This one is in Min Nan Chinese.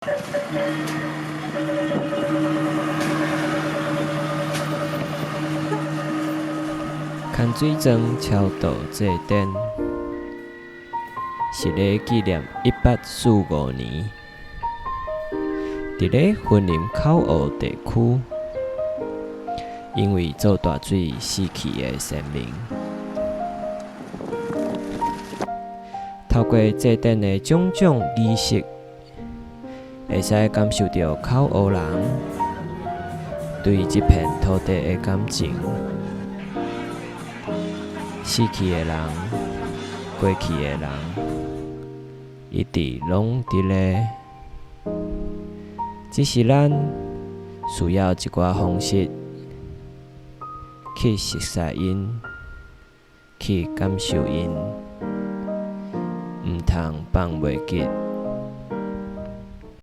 牵水庄超度祭典是咧紀念1845年，佇咧雲林口湖地區，因為做大水死去的先民。透過祭典的種種儀式，會使感受著口湖人對這片土地的感情。死去的人，過去的人，一直攏佇咧，只是咱需要一寡方式去熟似𪜶，去感受𪜶，毋通放袂記。